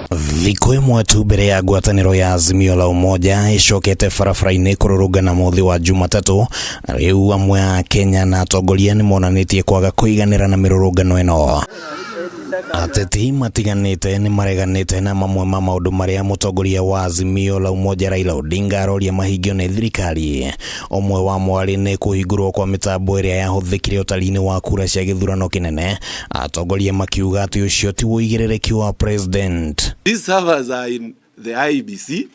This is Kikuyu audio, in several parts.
Thikũ ĩmwe tu mbere ya ngwatanĩro ya Azimio la Umoja ĩcokete barabara-inĩ kũrũrũngana mũthĩ wa Jumatatũ, rĩu amwe a Kenya na atongoria nĩ monanĩtie kwaga kũiganĩra na mĩrũrũngano ĩno. Ateti matiganĩte nĩ mareganĩte na mamwe ma maũndũ marĩa mũtongoria wa Azimio la Umoja Raila Odinga aroria mahingio nĩ thirikari. Ũmwe wa mwarĩ nĩ kũhingũrwo kwa mĩtambo ĩrĩa yahũthĩkire ũtari-inĩ wa kura cia gĩthurano kĩnene, atongoria makiuga atĩ ũcio ti ũigĩrĩrĩki wa president. These servers are in the IEBC.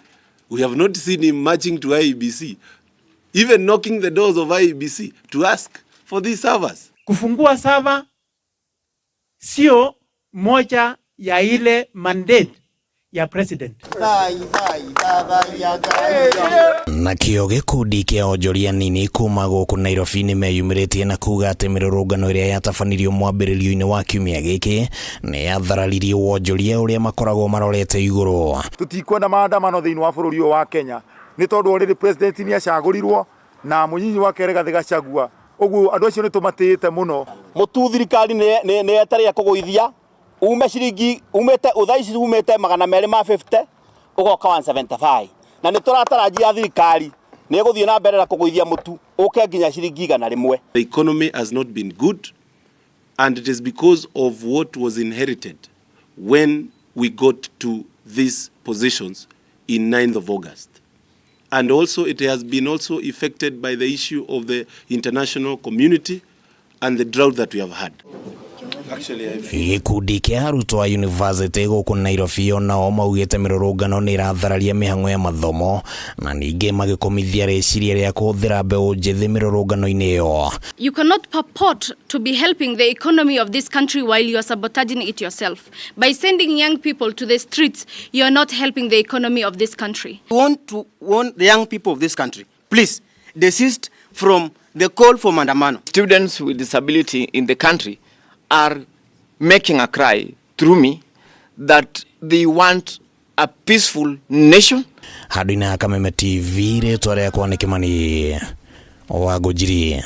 We have not seen him marching to IEBC, even knocking the doors of IEBC to ask for these servers. Kufungua server sio moja ya ile mandate ya president. Nakĩo gĩkundi kĩa onjoria nini kuma gũkũ Nairobi nĩ meyumĩrĩtie na kuga atĩ mĩrũrũngano ĩrĩa yatabanirio mwambĩrĩrio-inĩ wa kiumia gĩkĩ nĩ yathararirie wonjoria ũrĩa makoragwo marorete igũrũ. Tutikwenda maandamano thĩinĩ wa bũrũri ũyũ wa Kenya nĩ tondũ already president nĩ acagũrirwo na mũnyinyi wake Rigathĩ Gachagua, ũguo andũ acio nĩ tũmatĩĩte mũno. Mũtu thirikari nĩ yetereire kũgũithia ume ciringi umĩte thaa ici umĩte 250 ũgoka 175, na nĩ tũratarajia thirikari nĩ ĩgũthiĩ na mbere na kũgũithia mũtu ũke nginya ciringi 100. The economy has not been good, and it is because of what was inherited when we got to these positions in 9th of August. And also it has been also affected by the issue of the international community and the drought that we have had. Gĩkundi kĩa arutwo a university gũkũ Nairobi onao maugĩte mĩrũrũngano nĩ ĩrathararia mĩhang'o ya mathomo na ningĩ magĩkũmithia rĩciria rĩa kũhũthĩra mbeũ njĩthĩ mĩrũrũngano-inĩ ĩyo. You cannot purport to be helping the economy of this country while you are sabotaging it yourself. By sending young people to the streets, you are not helping the economy of this country. We want to warn the young people of this country, please desist from the call for maandamano. Students with disability in the country are making a cry through me that they want a peaceful nation. Handũ-inĩ ha Kameme TV, rĩtwa rĩakwa nĩ Kĩmani wa Ngũnjiri.